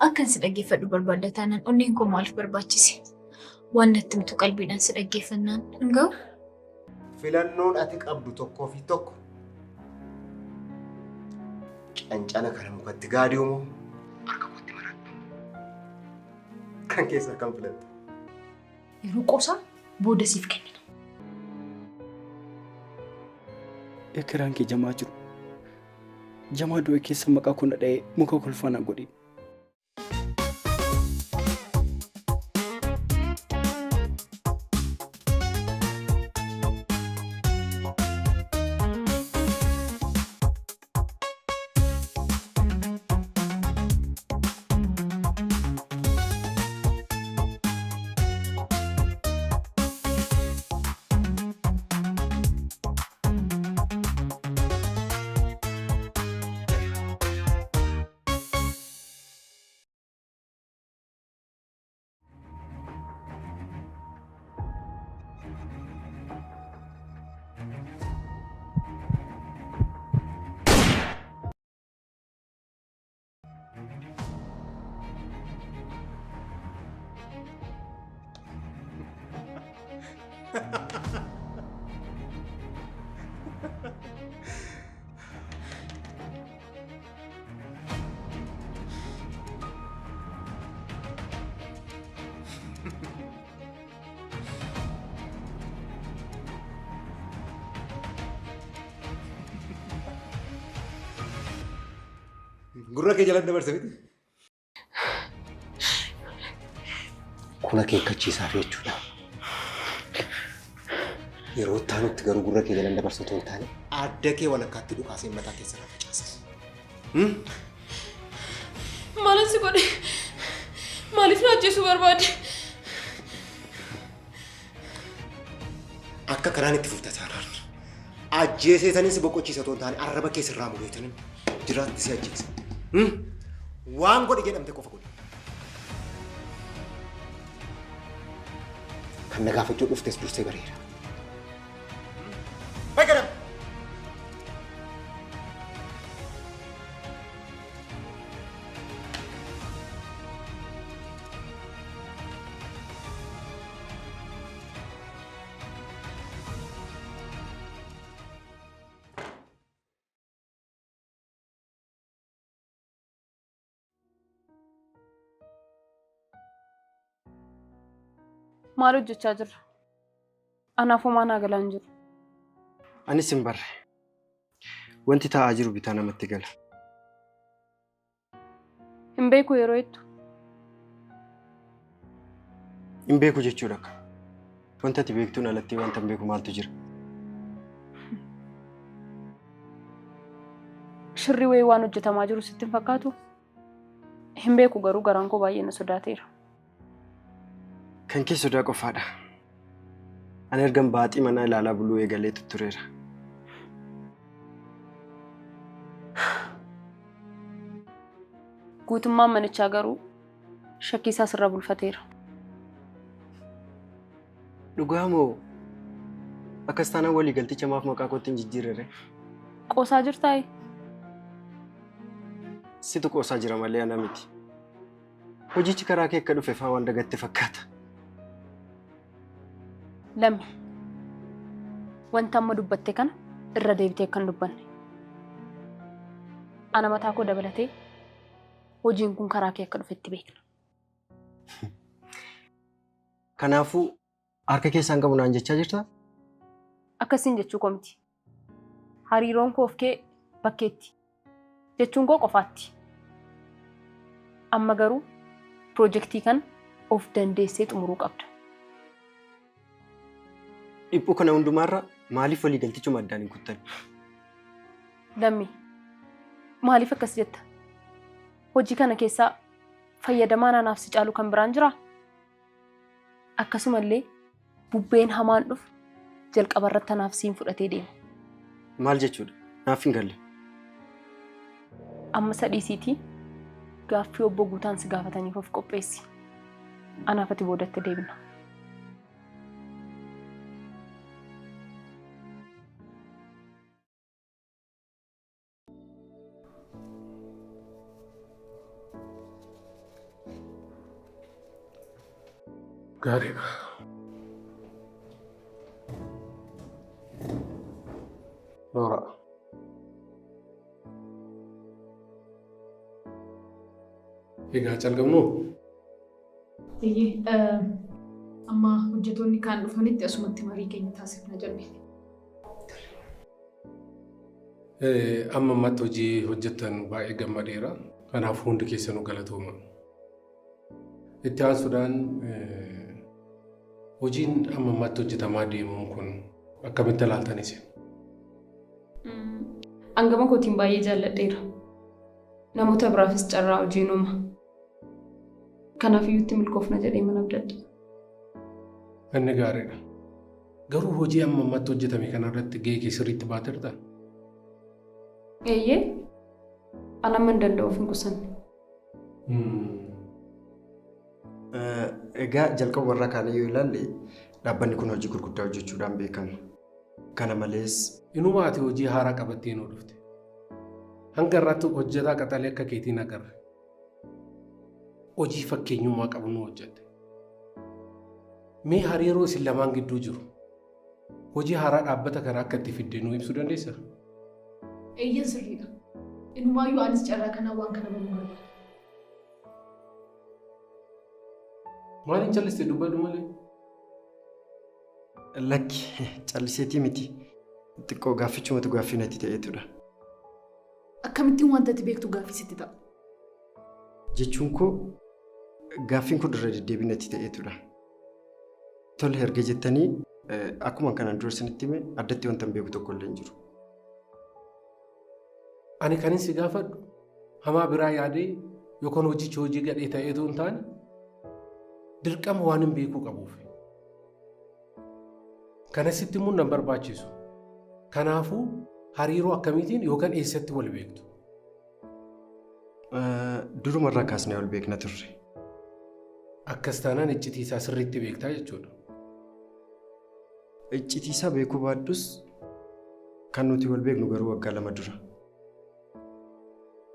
Akkan si dhaggeeffadhu barbaadda taanaan onneen koo maaliif barbaachise? Waan natti himtu qalbiidhaan si dhaggeeffannaan hin ga'u? Filannoon ati qabdu tokkoo fi tokko. Cancala kana mukatti gaadii moo harka kootti maradhu. Kan keessaa kan filattu. Yeroo qoosaa booda siif kennina. Ekeraan kee jamaa jiru. Jamaa du'e keessa maqaa koo na dha'ee muka kolfaa na godhe. Gurra kee jalaan dabarse miti. Kun akeekkachiisaaf jechuudha. Yeroo itti aanutti garuu gurra kee jalaan dabarsa otoo hin taane adda kee walakkaatti dhukaasee mataa keessa irra facaasa. Maalan si godhe? Maaliif na ajjeesuu barbaadde? Akka karaan itti fufta taanaan ajjeeseetanis si boqochiisa otoo hin taane arraba kee sirraa mureetanin jiraatti si ajjeesa. Waan godhi jedhamte qofa godhi. Kan na gaafachuu dhuftes dursee bareera. Bagadam! Maal hojjechaa jirra? Anaaf homaa naa galaa hin jiru. Anis hin barre. Wanti taa'aa jiru bitaa namatti gala. Hin beeku yeroo jettu. Hin beeku jechuudha akka. Wanta ati beektuun alatti wanta hin beeku maaltu jira? Shirri wayii waan hojjetamaa jiru sitti hin fakkaatu? Hin beeku garuu garaan koo baay'ee na sodaateera. Kan kee sodaa qofaadha. Ani ergan baaxii manaa ilaalaa buluu eegalee tuttureera. Guutummaan manichaa garuu shakkii isaa sirra bulfateera. Dhugaa moo akkas taanaan walii galticha maaf maqaa kootti hin jijjiirre? Qoosaa jirtaayi? Situ qoosaa jira malee ana miti. Hojichi karaa kee akka dhufe faa waan dagatte fakkaata. Lammi. Wanta amma dubbatte kana irra deebitee akka hin dubbanne. Ana mataa koo dabalatee hojiin kun karaa kee akka dhufetti beekna. Kanaafuu harka keessaan qabu naan jechaa jirtaa? Akkasiin jechuu koo miti. Hariiroon koof kee bakkeetti. Jechuun koo qofaatti. Amma garuu pirojektii kana of dandeessee xumuruu qabda. Dhiphuu kana hundumaarra maaliif waliigaltichuma addaan hin kuttan? Lammi, maaliif akkas jetta? Hojii kana keessaa fayyadamaan anaaf si caalu kan biraan jiraa? Akkasumallee bubbeen hamaan dhufu jalqaba irratti anaaf siin fudhatee deema. Maal jechuudha? Naaf hin galle. Amma sadhiisiitii gaaffii obbo Guutaan si gaafataniif of qopheessi. Anaaf ati boodatti deebina. Gaariidha. Noora. Egaa calqabnuu? Eeyyee, amma hojjettoonni kaan dhufanitti asumatti marii keenya taasifna jenne. Amma ammatti hojii hojjettan baay'ee gammadeera. Kanaaf hundi keessanuu galatooma. Itti aansuudhaan hojiin amma ammatti hojjetamaa deemuun kun akkamitti ilaaltanis? Hangama kootiin baay'ee jaalladheera. Namoota biraafis carraa hojii uuma. Kanaaf iyyuutti milkoofna jedhee mana abdadha. Inni gaariidha. Garuu hojii amma ammatti hojjetame kanarratti gahee kee sirriitti baateertaa? Eeyyee. Ani amma hin danda'uuf hin qusanne. Egaa jalqaba warra kaanii yoo ilaalle dhaabbanni kun hojii gurguddaa hojjechuudhaan beekama. Kana malees Inuma ati hojii haaraa qabattee nuu dhufte. Hanga irratti hojjetaa qaxalee akka keetiin agarre. Hojii fakkeenyummaa qabu nu hojjette. Mee hariiroo isin lamaan gidduu jiru hojii haaraa dhaabbata kana akka itti fidde nuu ibsuu dandeessaa? Eeyyan sirriidha. Inumaayyuu anis carraa kanaan waan kana baruu barbaada. Maaliin callistee dubbadhu malee? Lakki, calliseetii miti. Xiqqoo gaaffichumatu gaaffii natti ta'eetudha. Akkamittiin wanta ati beektu gaaffii sitti ta'a? Jechuun koo gaaffiin kun irra deddeebiin natti ta'eetudha. Tole erga jettanii akkuma kanaan dura isinitti hime addatti wanta hin beeku tokko illee hin jiru. Ani kanin si gaafadhu hamaa biraa yaadee yookaan hojichi hojii gadhee ta'eetu hin taane dirqama waan hin beekuu qabuuf. Kana sitti immoo nan barbaachisu. Kanaafuu hariiroo akkamiitiin yookaan eessatti wal beektu? Duruma irraa kaasnee wal beekna turre. Akkas taanaan iccitii isaa sirriitti beektaa jechuudha. Iccitii isaa beekuu baadhus kan nuti wal beeknu garuu waggaa 2 dura.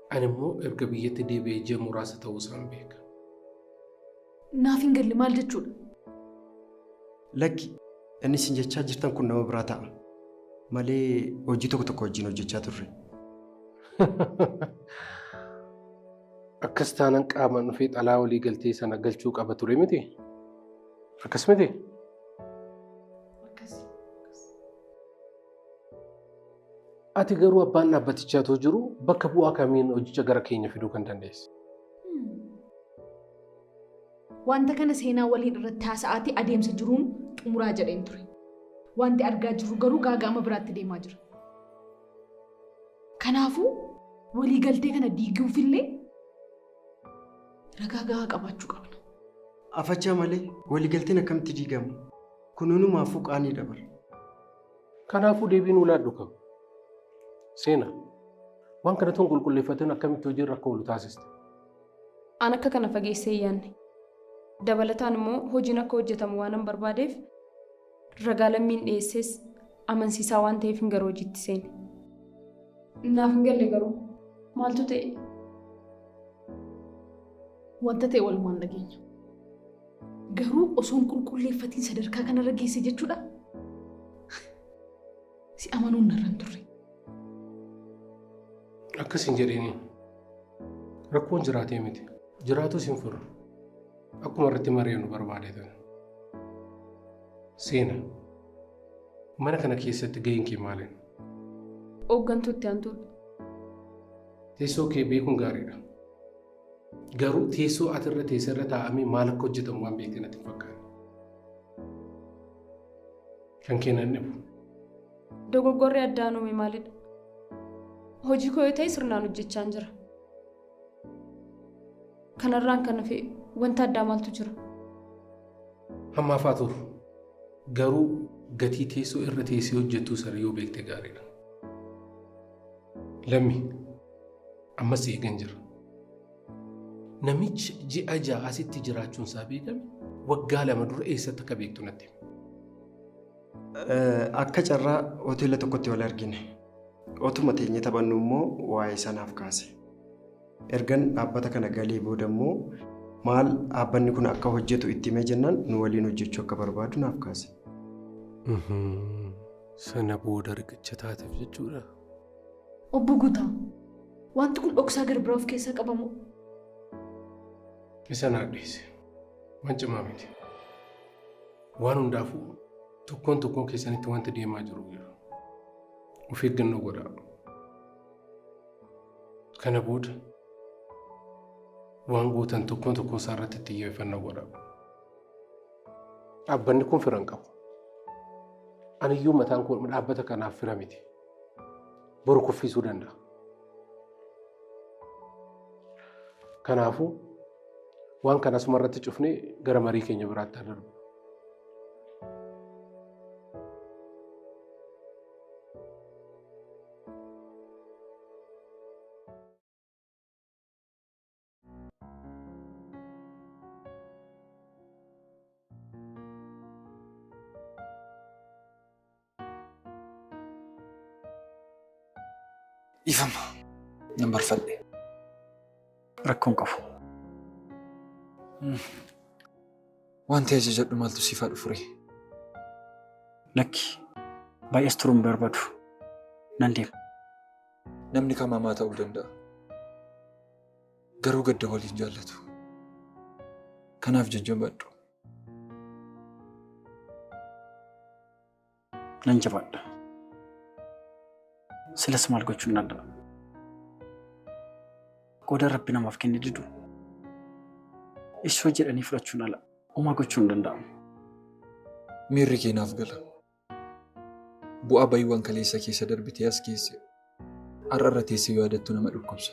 Ani immoo erga biyyatti deebi'ee ji'a muraasa ta'uu isaan beeka. Naaf hin galle, maal jechuudha? Lakki, inni isin jechaa jirtan kun nama biraa ta'a. Malee hojii tokko tokko wajjin hojjechaa turre. Akkas taanaan qaamaan dhufee xalaa walii galtee sana galchuu qaba ture miti? Akkas miti? Akkas. Ati garuu abbaan dhaabbatichaa otoo jiru bakka bu'aa kamiin hojicha gara keenya fiduu kan dandeesse? Wanta kana seenaa waliin irratti haasa'aatii adeemsa jiruun xumuraa jedheen ture. Wanti argaa jirru garuu gaaga'ama biraatti deemaa jira. Kanaafuu waliigaltee kana diiguufillee ragaa gahaa qabaachuu qabna. Afachaa malee waliigalteen akkamitti diigama? Kun hunumaafuu qaanii dabala. Kanaafuu deebiin ulaadhu qabu. Seena, waan kana tun qulqulleeffateen akkamitti hojiirra akka oolu taasiste? An akka kana fageessee hin yaadne. Dabalataan immoo hojiin akka hojjetamu waanan barbaadeef ragaa Lammiin dhiyeesses amansiisaa waan ta'eef hin gara hojiitti seene. Naaf hin galle garuu maaltu ta'e? Wanta ta'e walumaan dhageenya. Garuu osoo hin qulqulleeffatiin sadarkaa kanarra geesse jechuudha. Si amanuun narra hin turre. Akkas hin jedhini. Rakkoon jiraatee miti. Jiraatus hin furu. Akkuma irratti mari'annu barbaadeetan. Seena. Mana kana keessatti gaheen kee maali? Hooggantuu itti aantuudha. Teessoo kee beekuun gaariidha. Garuu teessoo ati irra teesse irra taa'amee maal akka hojjetamu waan beekte natti hin fakkaanne. Kan kee nan dhibu. Dogoggorri addaan uume maalidha? Hojii koo yoo ta'e sirnaan hojjechaan jira. Kanarraan kan hafe wanta addaa maaltu jira? Hammaaf haa turu. Garuu gatii teessoo irra teessee hojjettuu sana yoo beekte gaariidha. Lammi, ammas eegan jira. Namichi ji'a 6 asitti jiraachuun isaa beekame waggaa 2 dura eessatti akka beektu natti himi. Akka carraa hoteela tokkotti wal argine. Otuma teenyee taphannu immoo waa'ee sanaaf kaase. Ergan dhaabbata kana galee booda immoo Maal dhaabbanni kun akka hojjetu itti himee jennaan nu waliin hojjechuu akka barbaadu naaf kaase. Sana booda riqicha taateef jechuudha. Obbo Guutaa, wanti kun dhoksaa gara biraa of keessaa qabamu. Isa naaf dhiise. Waan cimaa miti. Waan hundaafuu tokkoon tokkoon keessanitti wanti deemaa jiru jira. Of eeggannoo godhaa. Kana booda waan gootan tokkoon tokkoon isaa irratti xiyyeeffannoo godhaa. Dhaabbanni kun fira hin qabu. Aniyyuu mataan koo dhaabbata kanaaf fira miti. Boru kuffisuu danda'a. Kanaafuu waan kana asuma irratti cufnee gara marii keenya biraatti haa darbu. Dhiifama. Nan barfadhe. Rakkoon qabu. Wanti ajajadhu maaltu siif haa dhufu ree? Lakki baay'ees turuu hin barbaadu. Nan deema. Namni kam hamaa ta'uu danda'a. Garuu gadda waliin jaallatu. Kanaaf jajjabaadhu. Nan jabaadha. Silas maal gochuun danda'a? Qooda Rabbi namaaf kenne didu. Ishoo jedhanii fudhachuun ala homaa gochuun hin danda'amu. Miirri kee naaf gala. Bu'aa bayiiwwan kaleessa keessa darbitee as geesse har'a irra teessee yoo yaadattu nama dhukkubsa.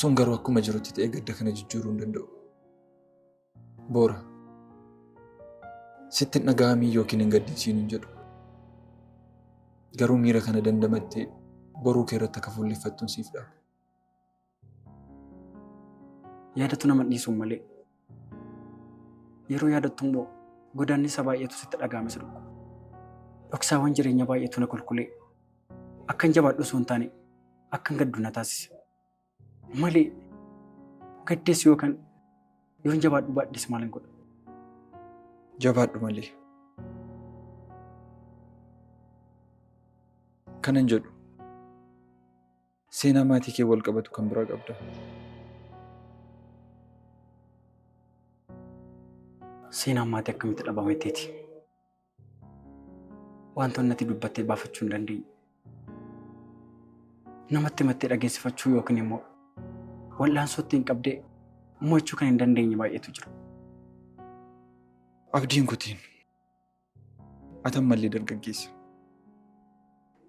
Sun garuu akkuma jirutti ta'ee gadda kana jijjiiruu hin danda'u. Boora. Sitti hin dhaga'amiin yookiin hin gaddin siin hin jedhu. Garuu miira kana dandamattee boruu kee irratti akka fuulleffattuun siif dhaama. Yaadatu nama hin dhiisuun malee. Yeroo yaadattu immoo godaannisa baay'eetu sitti dhaga'ame si dhukkuba. Dhoksaawwan jireenya baay'eetu na kulkulee. Akkan jabaadhu osoo hin taane akkan gaddu na taasise. Malee gaddees yookaan yoon jabaadhu baadhes maalin godha? Jabaadhu malee. Kanan jedhu seenaa maatii kee wal qabatu kan biraa qabda. Seenaan maatii akkamitti dhabametteeti? Wantoonni ati dubbattee baafachuu hin dandeenye. Namatti himattee dhageessifachuu yookiin immoo wal'aansootti hin qabdee mo'achuu kan hin dandeenye baay'eetu jira. Abdiin kutiin. Ati ammallee dargaggeessa.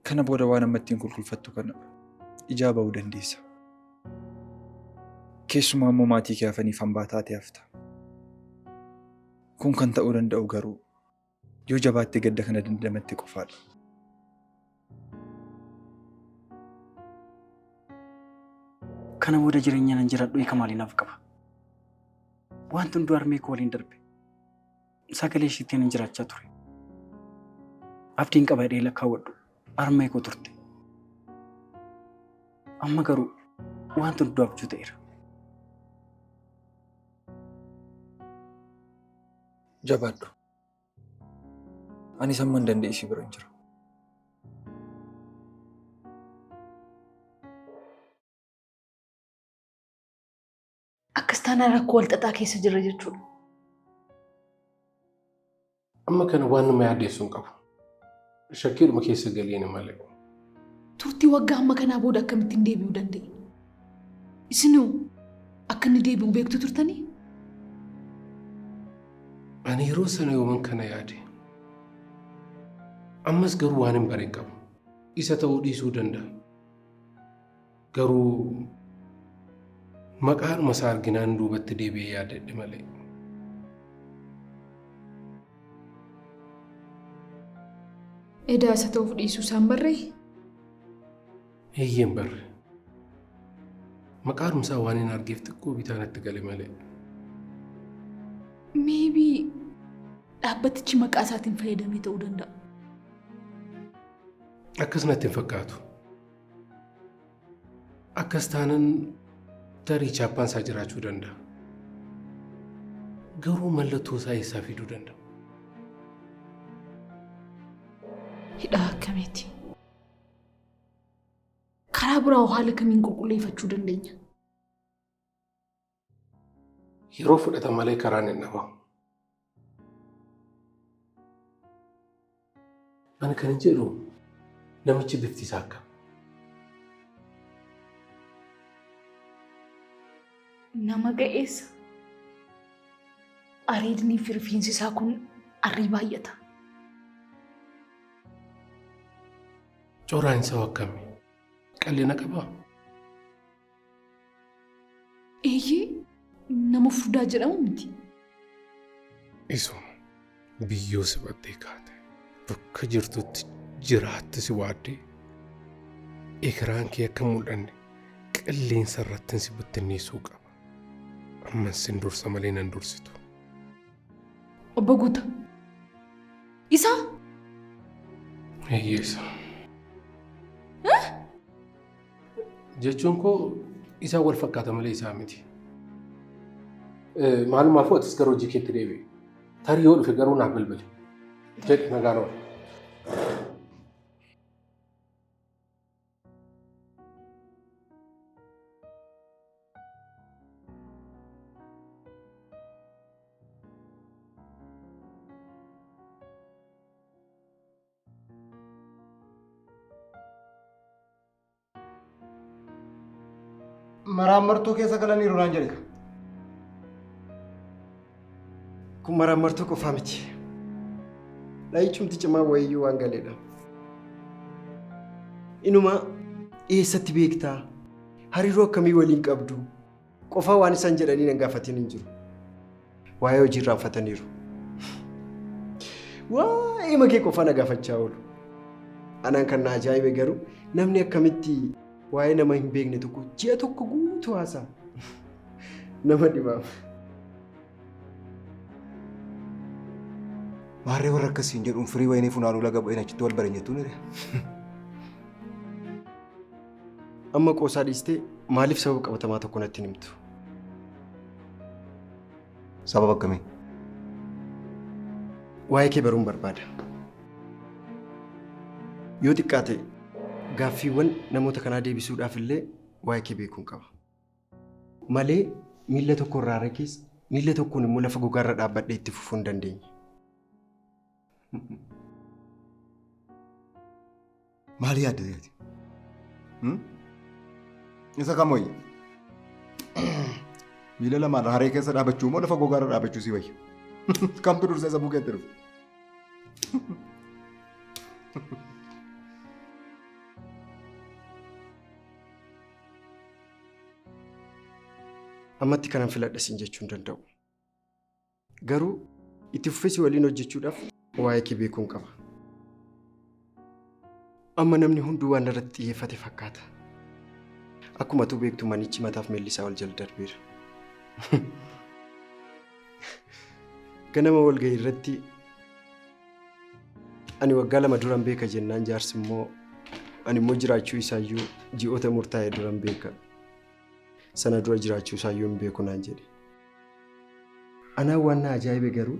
Kana booda waan amma ittiin kulkulfattu kana ijaa ba'uu dandeessa. Keessumaa immoo maatii kee hafaniif hambaa taatee hafta. Kun kan ta'uu danda'u garuu yoo jabaattee gadda kana dandamatte qofaadha. Kana booda jireenya nan jiraadhu hiika maalii naaf qaba? Wanti hunduu harmee koo waliin darbe. Sagalee ishiitiin nan jiraachaa ture. Abdiin qaba jedhee lakkaawwadhu harmee koo turte. Amma garuu wanti hunduu abjuu ta'eera. Jabaadhu. Anis hamman danda'e si biran jira. Akkas taanaan rakkoo wal xaxaa keessa jirra jechuudha. Amma kana waan nama yaaddeessu hin qabu. Shakkiidhuma keessa galeeni malee. Turtii waggaa hamma kanaa booda akkamittiin deebi'uu danda'e? Isinoo akka inni deebi'u beektu turtanii? Ani yeroo sana yooman kana yaade. Ammas garuu waan hin bare hin qabu. Isa ta'uu dhiisuu danda'a. Garuu maqaadhuma isaa arginaan duubatti deebi'ee yaadadhe malee. Edaa isa ta'uuf dhiisuu isaan barree? Eeyyeen barre. Maqaadhuma isaa waan hin argeef xiqqoo bitaa natti gale malee. Maybe dhaabbatichi maqaa isaatiin fayyadamee ta'uu danda'a. Akkas natti hin fakkaatu. Akkas taanan tarii chaappaan isaa jiraachuu danda'a. Garuu mallattoo isaa eessaa fiduu danda'a? Hidhaa akkamiiti? Karaa biraa haala kamiin qulqulleeffachuu dandeenya? Yeroo fudhata malee karaan hin dhabamu. Ani kan hin jedhu namichi bifti isaa akkam? Nama ga'eessa. Areedni fi rifeensi isaa kun arrii baay'ata. Coraan isaa akkami? Qal'ina qabaa? Eeyyee, nama furdaa jedhamu miti. Isuma biyyoo sibattee kaate bakka jirtutti jiraatti si waaddee ekeraan kee akka hin mul'anne qilleensa irratti si bittinneessuu qaba. Amman sin dursa malee nan dursitu. Obbo Guuta. Isa? Eeyyee isa. Jechuun koo isaan wal fakkaata malee isaa miti. Maalumaafuu atis gara hojii keetti deebi'i. Tarii yoo dhufe garuu naaf bilbili. Jedhi nagaan ooli. Maraammartoo keessa galaniiru naan jedhe. Kun maraammartoo qofaa miti. Dha'ichumti cimaa wayiyyuu waan galeedha. Inuma eessatti beektaa? Hariiroo akkamii waliin qabdu? Qofaa waan isaan jedhanii nan gaafatiin hin jiru. Waa'ee hojii irraanfataniiru. Waa'ee makee qofaa na gaafachaa oolu. Anaan kan na ajaa'ibe garuu namni akkamitti waa'ee nama hin beekne tokko ji'a tokko guutuu haasa'a. Nama dhibaama. Maarree warra akkasiin jedhuun firii wayinii funaanuu laga bu'een achitti wal baran jettuun hiriya. Amma qoosaa dhiistee maaliif sababa qabatamaa tokko natti hin himtu? Sababa akkamii? Waa'ee kee baruun barbaada. Yoo xiqqaate gaaffiiwwan namoota kanaa deebisuudhaaf illee waa'ee kee beekuun qaba. Malee miilla tokkoon raaree keessa miilla tokkoon immoo lafa gogaarra dhaabbadhee itti fufuu hin dandeenye. Maal yaadda ati? Isa kam wayya? Miila lamaan haree keessa dhaabachuu moo lafa gogaarra dhaabachuu si wayya? Kamtu dursee sammuu keetti dhufe? Ammatti kanan filadha siin jechuu hin danda'u. Garuu itti fufee si waliin hojjechuudhaaf waa'ee kee beekuun qaba. Amma namni hunduu waan irratti xiyyeeffate fakkaata. Akkuma atuu beektu manichi mataaf miilli isaa wal jala darbeera. Ganama walgahii irratti ani waggaa 2 duran beeka jennaan jaarsi immoo ani immoo jiraachuu isaayyuu ji'oota murtaa'e duran beeka. Sana dura jiraachuu isaayyuu hin beeku naan jedhe. Anaan waan na ajaa'ibe garuu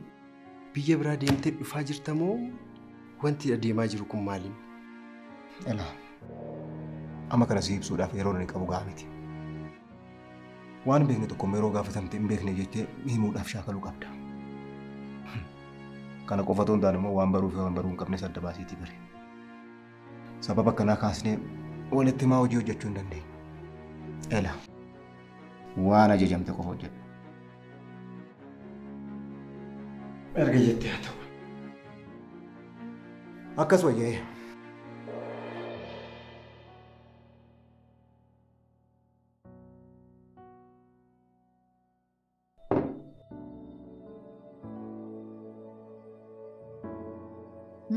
biyya biraa deemtee dhufaa jirta moo wanti adeemaa jiru kun maaliin? Elaa, amma kana si ibsuudhaaf yeroon ani qabu gahaa miti. Waan hin beekne tokko immoo yeroo gaafatamte hin beekne jettee himuudhaaf shaakaluu qabda. Kana qofa otoo hin taane immoo waan baruu fi waan baruu hin qabnes adda baasiitii bari. Sababa akkanaa kaasnee walitti himaa hojii hojjechuu hin dandeenyu. Ela, waan ajajamte qofa hojjedhu. Erga jettee haa ta'u. Akkas wayya'ee.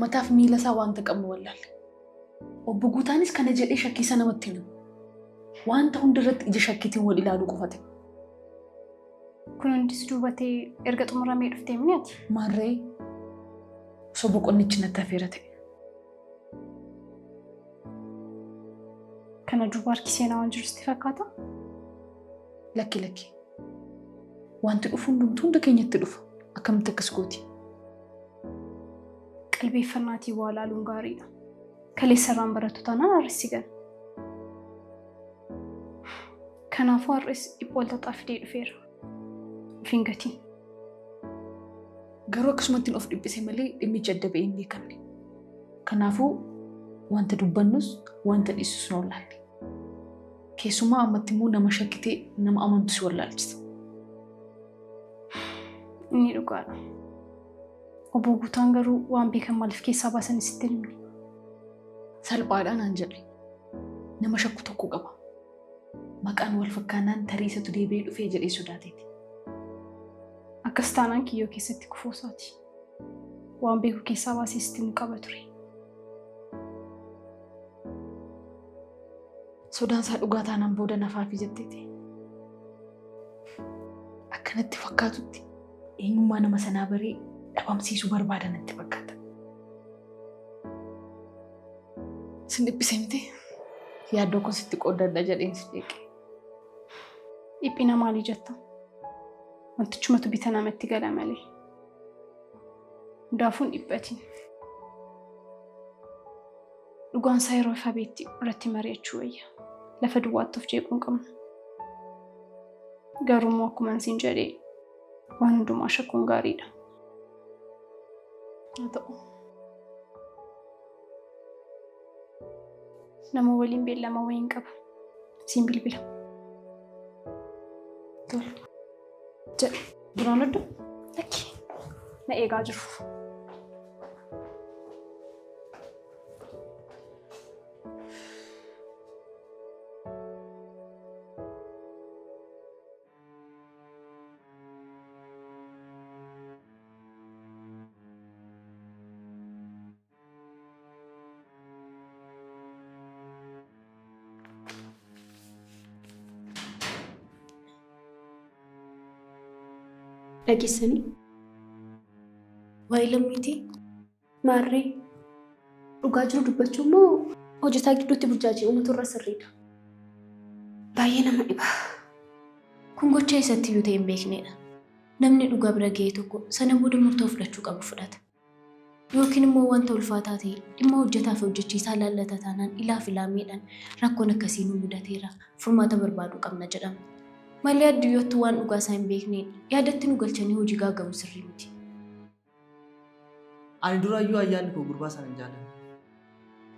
Mataaf miila isaa wanta qabnu wallaalle. Obbo Guutaanis kana jedhee shakkii isa namatti hin himu. Wanta hundarratti ija shakkiitiin wal ilaaluu qofa ta'e. Kun hundis duubatee erga xumuramee dhuftee mini ati? Maarree osoo boqonnichi natti hafeera ta'e. Kana duuba harki seenaa waan jiru sitti fakkaata? Lakki lakki. Wanti dhufu hundumtuu hunda keenyatti dhufa. Akkamitti akkas gooti? Qalbeeffannaatii waa ilaaluun gaariidha. Kaleessa irraan barattu taanaan har'is si gana. Kanaafuu har'is dhiphoo walxaxaa fidee dhufeera. Of hin gatiin. Garuu akkasumatti of dhiphise malee dhimmichi adda ba'ee hin beekamne. Kanaafuu wanta dubbannus wanta dhiisus nu wallaalle. Keessumaa ammatti immoo nama shakkitee nama amantu si wallaalchisa. Inni dhugaadha. Obbo Guutaan garuu waan beekan maaliif keessaa baasan sitti hin himne? Salphaadha naan jedhe. Nama shakku tokko qaba. Maqaan wal fakkaannaan tarii isatu deebi'ee dhufee jedhee sodaateeti. Akkas taanaan kiyyoo keessatti kufuu isaati. Waan beeku keessaa baasee sitti himuu qaba ture. Sodaan isaa dhugaa taanaan booda nafaafi jetteeti. Akkanatti fakkaatutti eenyummaa nama sanaa baree dhabamsiisuu barbaada natti fakkaata. Sin dhiphise miti? Yaaddoo koo sitti qooddadha jedheen si jeeqe. Dhiphina maalii jetta? Wantichumatu bita namatti gala malee. Hundaafuu hin dhiphatin. Dhugaan isaa yeroo ifa beetti irratti mari'achuu wayya. Lafa duwwaatti of jeequu hin qabnu. Garuu immoo akkuma siin jedhee waan hundumaa shakkuun gaariidha. Haa ta'u. Nama waliin beellama wayiin qaba. Siin bilbila. Tole. Jedhe. Duraan oddoo? Lakki. Na eegaa jiru. Dhageessanii? Waa'ee lammiitii? Maarree dhugaa jiru dubbachuu immoo hojjetaa gidduutti burjaajii uumutu irra sirriidha. Baay'ee nama dhiba. Kun gocha eessatti iyyuu ta'e hin beeknedha. Namni dhugaa bira ga'e tokko sana booda murtoo fudhachuu qabu fudhata. Yookiin immoo wanta ulfaataa ta'e dhimma hojjetaa fi hojjechiisaa laallata taanaan ilaaf ilaameedhaan rakkoon akkasii nu mudateera furmaata barbaaduu qabna jedhama. Malee adduyyootti waan dhugaa isaa hin beekneen yaadatti nu galchanii hojii gaaga'uun sirrii miti. Ani duraayyuu ayyaanni koo gurbaa sana hin jaallanne.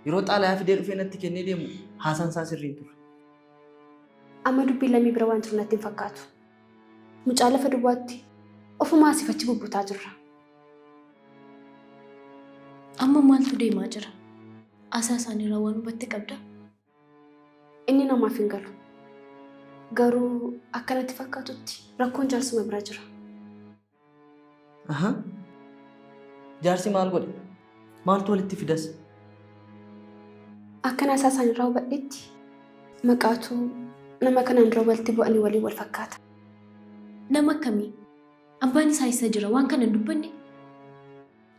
Yeroo xaalayaa fidee dhufee natti kennee deemu haasaan isaa sirrii hin turre. Amma dubbiin Lammii bira waan jiru natti hin fakkaatu. Mucaa lafa duwwaatti ofumaa asiif achi bubbutaa jirra. Amma maaltu deemaa jira? Haasaa isaaniirraa waan hubatte qabdaa? Inni namaaf hin galu. Garuu akka natti fakkaatutti rakkoon jaarsuma bira jira. Ahaa. Jaarsi maal godhe? Maaltu walitti fidas? Akkan haasaa isaaniirraa hubadhetti maqaatu nama kanaan dura walitti bu'anii waliin wal fakkaata. Nama akkamii? Abbaan isaa eessa jira? Waan kana hin dubbanne?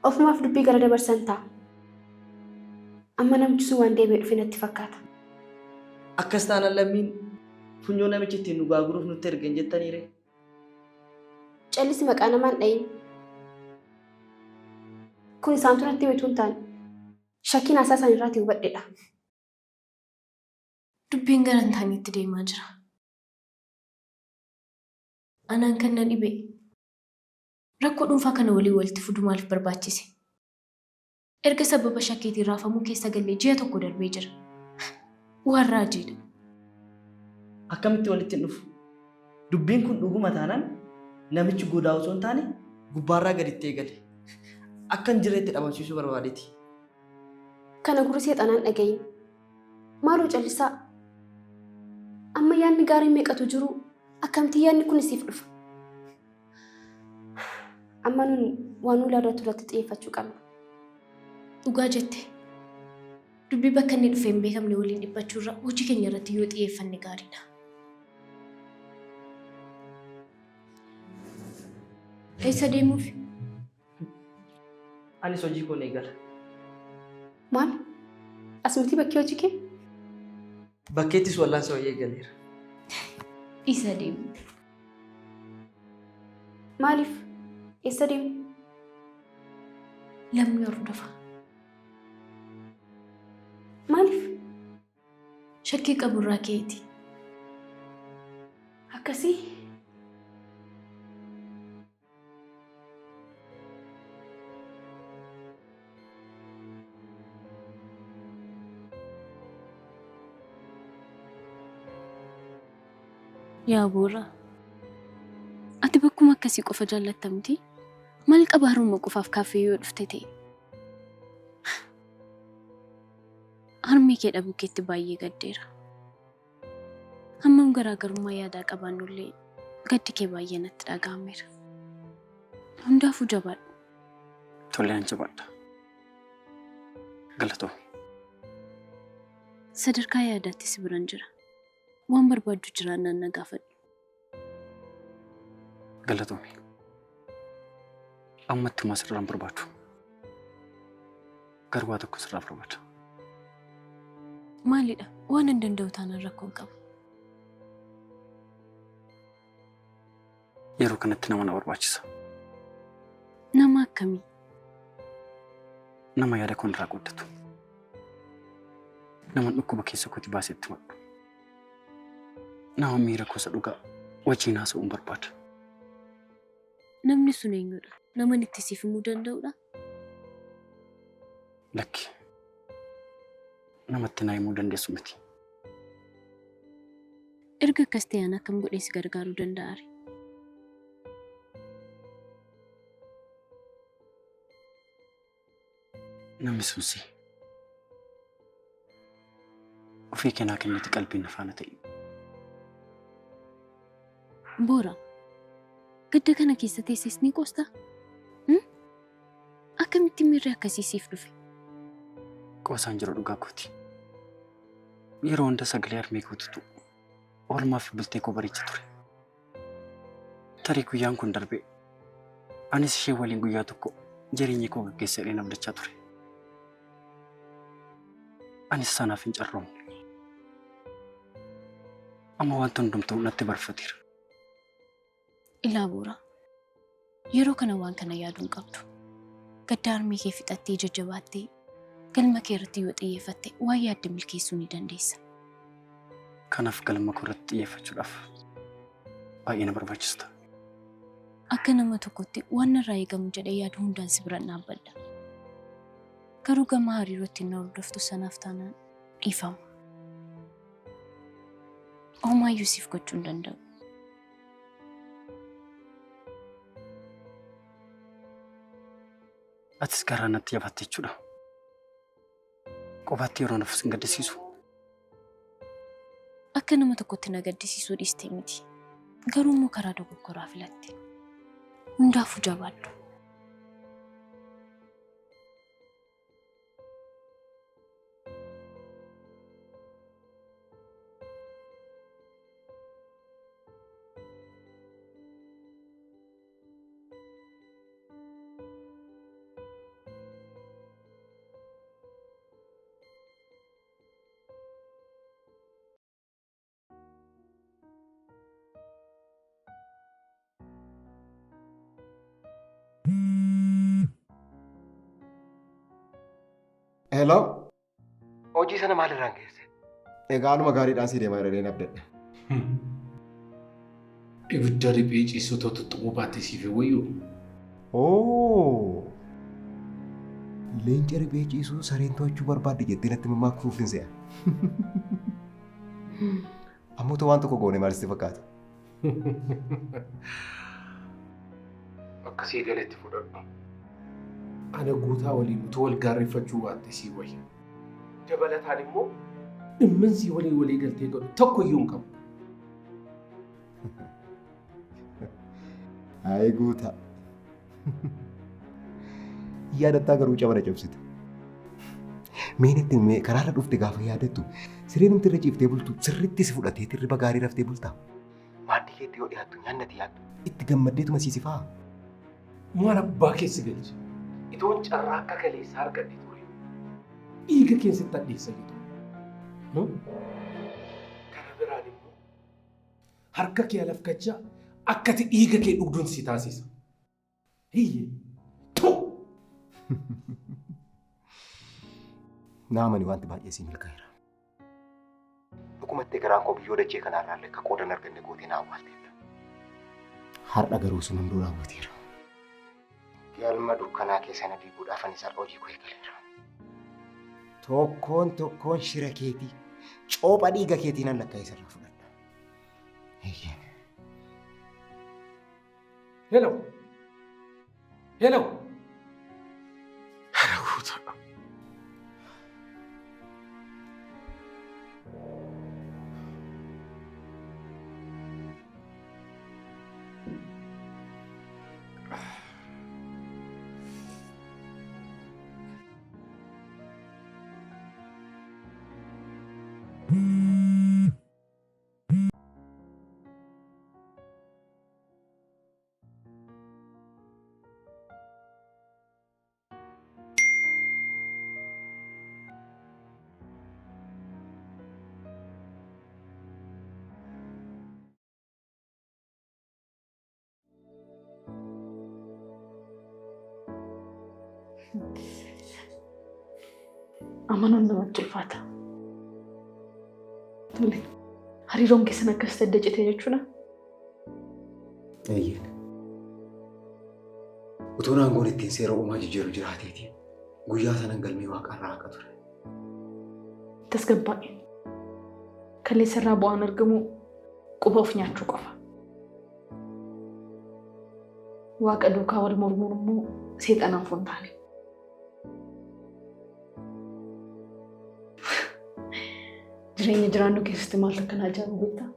Ofumaaf dubbii gara dabarsan ta'a. Amma namichi sun waan deebi'ee dhufe natti fakkaata. Akkas taanaan Lammiin funyoo namichi ittiin nu gaaguruuf nutti erge hin jettaniiree? Callisi maqaa namaa hin dhayin. Kun isaantu natti hime utuu hin taane shakkiin haasaa isaaniirraatii hubadhedha. Dubbiin gara hin taanetti deemaa jira. Anaan kan na dhibe rakkoo dhuunfaa kana waliin walitti fiduu maaliif barbaachise? Erga sababa shakkiitiin raafamuu keessa gallee ji'a tokko darbee jira. Waan raajiidha. Akkamitti walitti hin dhufu? Dubbiin kun dhuguma taanaan namichi godaa osoo hin taane gubbaarraa gaditti eegale. Akka hin jirretti dhabamsiisuu barbaadeeti. Kana gurri seexanaa hin dhagayin. Maaloo callisaa. Amma yaadni gaariin meeqatu jiruu akkamittiin yaadni kun siif dhufa? Amma nuni waan nu ilaallatu irratti xiyyeeffachuu qabna. Dhugaa jette. Dubbii bakka inni dhufe hin beekamne waliin dhiphachuurra hojii keenya irratti yoo xiyyeeffanne gaariidha. Eessa deemuufi? Anis hojii koon eegala. Maal? As mitii bakki hojii kee? Bakkeettis wallaansa wayii eegaleera. Isa deemu. Maaliif? Eessa deemu? Lammii hordofa. Maaliif? Shakkii qaburraa ka'eeti. Akkasii? Yaa Booraa, ati bakkuma akkasii qofa jaallatta miti? Maal qaba haruma qofaaf kaaffee yoo dhufte ta'e? Harmee kee dhabuu keetti baay'ee gaddeera. Hammam garaagarummaa yaadaa qabaannullee gaddi kee baay'ee natti dhaga'ameera. Hundaafuu jabaadhu. Tole nan jabaadha. Galatoomi. Sadarkaa yaadaatti si biran jira. Waan barbaaddu jiraannaan na gaafadhu. Galatoomi. Ammatti homaa sirraa hin barbaadu. Garuu waa tokko sirraa barbaada. Maalidha? Waan hin danda'u taanaan rakkoo hin qabu. Yeroo kanatti nama na barbaachisa. Nama akkamii? Nama yaada koo narraa qooddatu. Nama dhukkuba keessa kooti baasee itti himadhu. Nama miira koo isa dhugaa wajjin haasa'uun barbaada. Namni sun eenyudha? Nama itti siif himuu danda'udha? Lakki. Namatti naa himuu dandeessu miti. Erga akkas ta'e ani akkam godhee si gargaaruu danda'a ree? Namni sun si. Ofii kee naa kenniti qalbiin na faana ta'i. Boora, gadda kana keessa teessees ni qoostaa? Akkamitti miirri akkasii siif dhufe? Qoosaan jiru dhugaa kooti. Yeroo hunda sagalee harmee kootitu oolmaa fi bultee koo bareecha ture. Tarii guyyaan kun darbee anis ishee waliin guyyaa tokko jireenya koo gaggeessa jedheen abdachaa ture. Anis sanaaf hin carroomne. Amma wanti hundumtuu natti barfateera. Ilaa Booraa, yeroo kana waan kana yaaduu hin qabdu. Gadda harmee kee fixattee jajjabaattee galma kee irratti yoo xiyyeeffatte waan yaadde milkeessuu ni dandeessa. Kanaaf galma koo irratti xiyyeeffachuudhaaf baay'ee na barbaachista. Akka nama tokkotti waan narraa eegamu jedhee yaadu hundaan si biran dhaabbadha. Garuu gama hariiroo ittiin na hordoftu sanaaf taanaan dhiifama. Homaayyuu siif gochuu hin danda'u. Atis garaa natti jabaatte jechuudha. Qofaatti yeroo naaf sin gaddisiisu. Akka nama tokkotti na gaddisiisuu dhiiste miti. Garuu immoo karaa dogoggoraa filatte. Hundaafuu jabaadhu. Hello. Hojii sana maalirraan geesse? Egaa haaluma gaariidhaan sii deemaa jedheen abdadha. Ibidda riphee ciisu otoo tuttuquu baattee siif hin wayyuu? Oo! Leenca riphee ciisuu sareen to'achuu barbaadde jettee natti mammaakuuf hin se'a. Amma otoo waan tokko goone maal sitti fakkaata? Akka sii galetti fudhadhu. Ana guutaa waliin utuu wal gaarreeffachuu baatte sii wayya. Dabalataan immoo dhimman sii waliin walii galtee godhu tokko iyyuu hin qabu. Hayi guutaa. Yaadattaa garuu cabana cabsite. Mee natti himi karaarra dhufte gaafa yaadattu siree numti irra ciiftee bultu sirriitti si fudhatee hirriba gaarii raftee bultaa? Maaddii keetti yoo dhiyaattu nyaanni ati yaaddu itti gammaddeetuma siisifaa? Maal abbaa kee si galche? Itoon carraa akka kaleessaa argadhe ture. Dhiiga keen sitti hadheessa jedhu. Kana biraan immoo harka kee alafkachaa Akka ati dhiiga kee dhugduun si taasisa. Hiyyee. Naa amani wanti baay'ee sii milkaa'eera. Dhugumatti garaan koo biyyoo dachee kanaarraa illee akka qooda hin arganne gootee na awwaalteetta. Har'a garuu sun hunduu raawwateera. Galma dukkanaa kee sana diiguudhaaf anis har'a hojii koo eegaleera. Tokkoon tokkoon shira keetii coopha dhiiga keetii nan lakkaa'ee sirraa fudhadha. Eeyyee. Hello. Hello. Hara guutaa. Amanuun namatti ulfaata. Tole. Hariiroon keessan akkas adda cite jechuudha. Eeyyeen. Utuun aangoon ittiin seera uumaa jijjiiru jiraateeti. Guyyaa sanan galmee waaqarraa haqa ture. Tasgabbaa'e. Kaleessa irraa bu'aan argamu quba of nyaachuu qofa. Waaqa duukaa wal mormuun immoo seexanaan foon taane. Jireenya jiraannu keessatti maaltu akkana ajaa'ibu beektaa?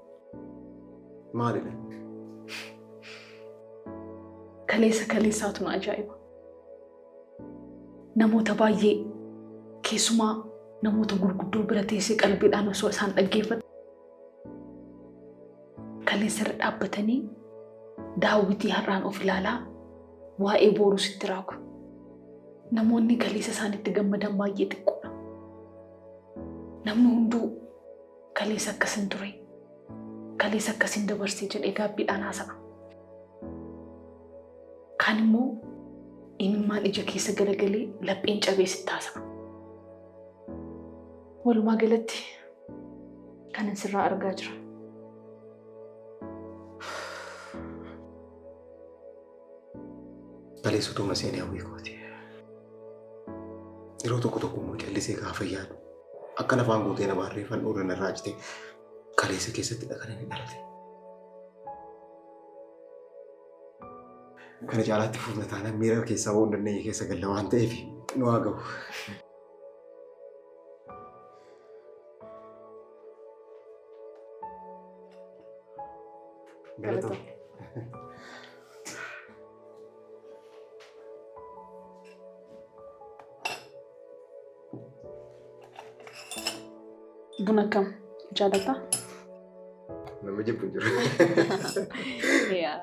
Maalidha? Kaleessa kaleessaatu na ajaa'iba. Namoota baay'ee keessumaa namoota gurguddoo bira teessee qalbiidhaan osoo isaan dhaggeeffatu kaleessa irra dhaabbatanii daawwitii har'aan of ilaalaa waa'ee boruu sitti raagu. Namoonni kaleessa isaanitti gammadan baay'ee xiqqoodha. Namni hunduu kaleessa akkasin ture, kaleessa akkasin dabarsee jedhee gaabbiidhaan haasa'a. Kaan immoo imimmaan ija keessa galagalee lapheen cabee sitti haasa'a. Walumaa galatti kanan sirraa argaa jira. Kaleessa utuma seenee hawwii kooti. Yeroo tokko tokko immoo callisee gaafa yaadu akka lafaan guutee na baarreeffan dhoorra narraa cite kaleessa keessattidha kan inni dhalate. Kana caalaatti fufna taanaan miira keessaa ba'uu hin dandeenye keessa galla waan ta'eef nu haa ga'u. Galatoomi. Buna akkam jaalatta? Nama jibbu hin jiru. Yaa.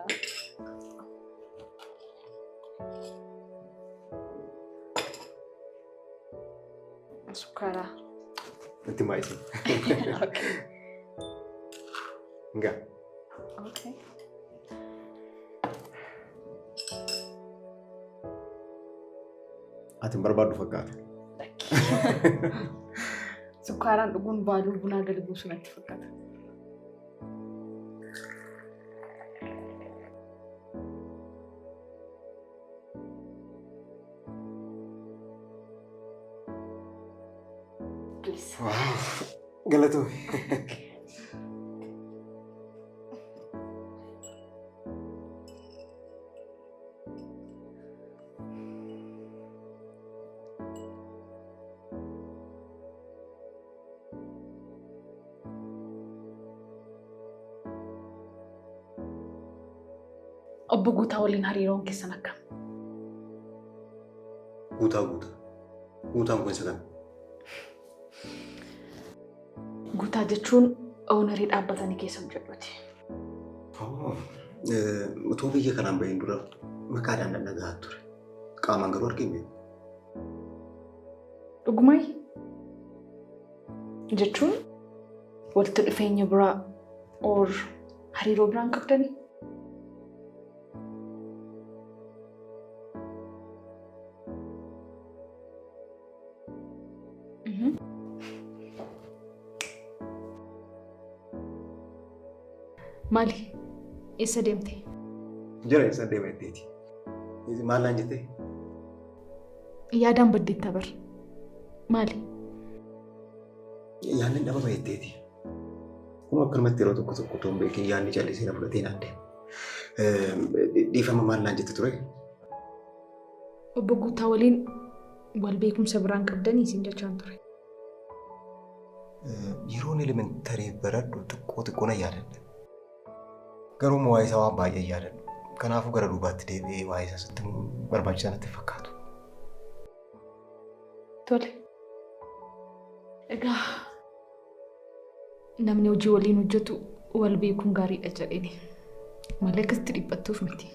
Sukkaara. Itti baay'isi. Okay. Ngaa. Okay. Ati hin barbaaddu fakkaata. Sukkaaraan dhuguun baaluu bunaa gadi buusu natti fakkaata. Please. Galatoomi. Obbo Guutaa waliin hariiroon keessan akkam? Guutaa guutaa. Guutaan kun isa kami? Guutaa jechuun owner dhaabbatanii keessa hojjedhuti. Utuu biyya kanaan bahin dura maqaadhaan nan dhagahaa ture. Qaamaan garuu argee hin beeku. Dhugumai jechuun walitti dhufeenya biraa or hariiroo biraan qabdanii? Maali? Eessa deemte? Jira eessa deema jetteeti? Maal naan jettee? Yaadaan baddeetta bar. Maali? Yaadni dhabama jetteeti. Kun akkanumatti yeroo tokko tokko otoo hin beekin yaadni callisee na fudhatee naan deema. Dhiifama maal naan jette ture? Obbo Guutaa waliin wal beekumsa biraan qabdanii isin jechaan ture. Yeroon elementarii baradhu xiqqoo xiqqoo na yaadadha. Garuu immoo waa'ee isaa waan baay'ee yaadadhu. Kanaafuu gara duubaatti deebi'ee waa'ee isaa sitti barbaachisaa natti fakkaatu. Tole. Egaa namni hojii waliin hojjetu wal beekuun gaariidha jedheen. Malee akkasitti dhiphattuuf miti.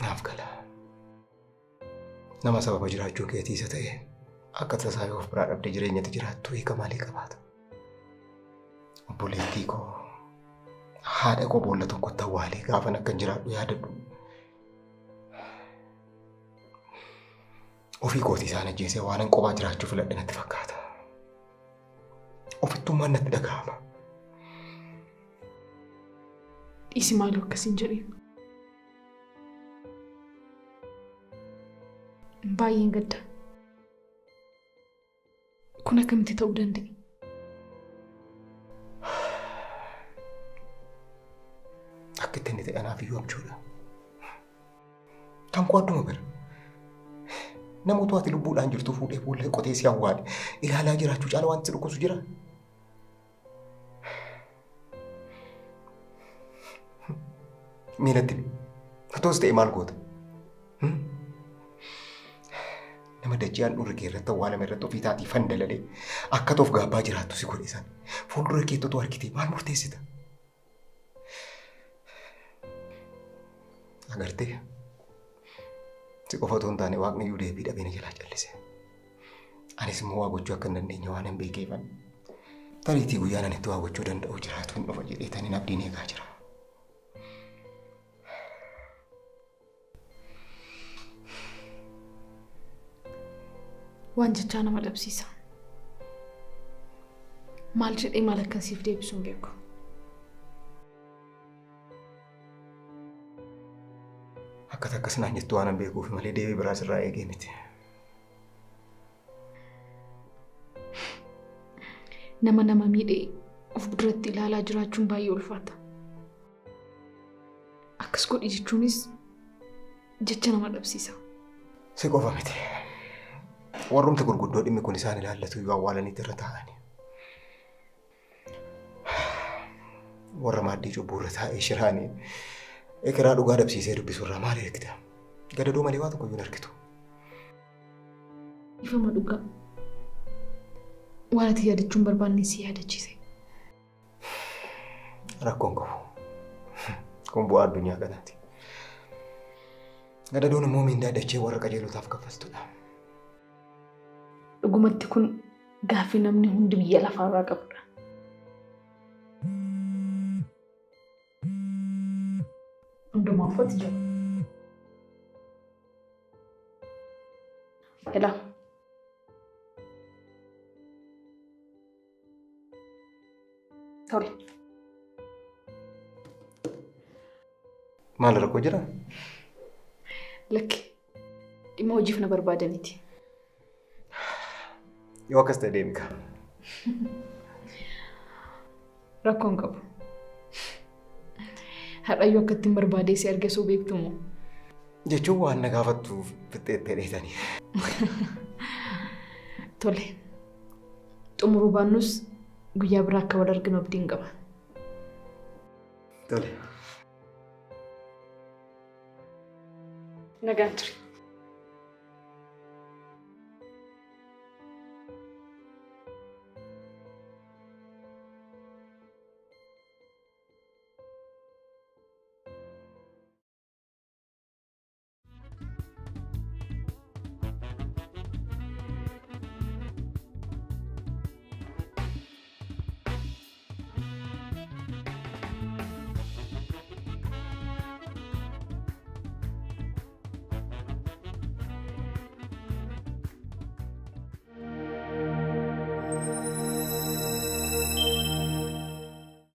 Naaf gala. Nama sababa jiraachuu keetii isa ta'e akka tasaa yoo of biraa dhabdee jireenyatti jiraattu hiika maalii qabaata? Obboleettii koo haadha koo boolla tokkotti awwaalee gaafan akkan jiraadhu yaadadhu. Ofii kootii isaan ajjeesee waanan qophaa jiraachuu filadhe natti fakkaata. Ofittummaan natti dhaga'ama. Dhiisi maaloo akkas hin jedhin. Baay'een gadda. Kun akkamitti ta'uu danda'e? Akka itti inni ta'e anaaf iyyuu abjuudha. Kan koo adduma bira. Nama utuu ati lubbuudhaan jirtu fuudhee boolla qotee si awwaale ilaalaa jiraachuu caala wanti si dhukkubsu jira. Miilatti utuus ta'e maal goota? Nama dachee handhuura kee irratti awwaalame irratti ofii taatii fandalalee akka toof gaabbaa jiraattu si godhe sana. Fuuldura keetti utuu argitee maal murteessita? Agartee si qofa otoo hin taane waaqni iyyuu deebii dhabee na jalaa callise. Anis immoo waa gochuu akka hin dandeenye waan hin beekeefan. Tariitii guyyaan ani itti waa gochuu danda'u jiraatu hin dhufa jedhee taniin abdiin eegaa jira. Waan jechaa nama dhabsiisa. Maal jedhee maal akkan siif deebisu hin beeku. Akka takkas naan jettu waan hin beekuuf malee deebii biraa sirraa eegee miti. Nama nama miidhee of duratti ilaalaa jiraachuun baay'ee ulfaata. Akkas godhi jechuunis jecha nama dhabsiisa. Si qofa miti. Warrumti gurguddoo dhimmi kun isaan ilaallatu iyyuu awwaalaniitti irra taa'ani. Warra maaddii cubbuu irra taa'ee shiraanii ekeraa dhugaa dabsiisee dubbisu irraa maal eegda? Gadadoo malee waa tokko iyyuu hin argitu. Ifama dhugaa. Waan ati yaadachuu hin barbaanne si yaadachiise. Rakkoon qabu. Kun bu'aa addunyaa kanaati. Gadadoon immoo miindaa dachee warra qajeelotaaf kaffaltudha. Dhugumatti kun gaaffii namni hundi biyya lafaarraa qabudha. Hundumaaf ati jira. Ilaa. Tole. Maal rakkoo jira? Lakki dhimma hojiif na barbaadaniiti. Yoo akkas ta'e deemi kaa. Rakkoo hin qabu. Har'ayyuu akka ittiin barbaadee si arge osoo beektu moo? Jechuun waan na gaafattu fixxeettee dheetanii. Tole. Xumuruu baannus guyyaa biraa akka wal arginu abdiin qaba. Tole. Nagaan turi.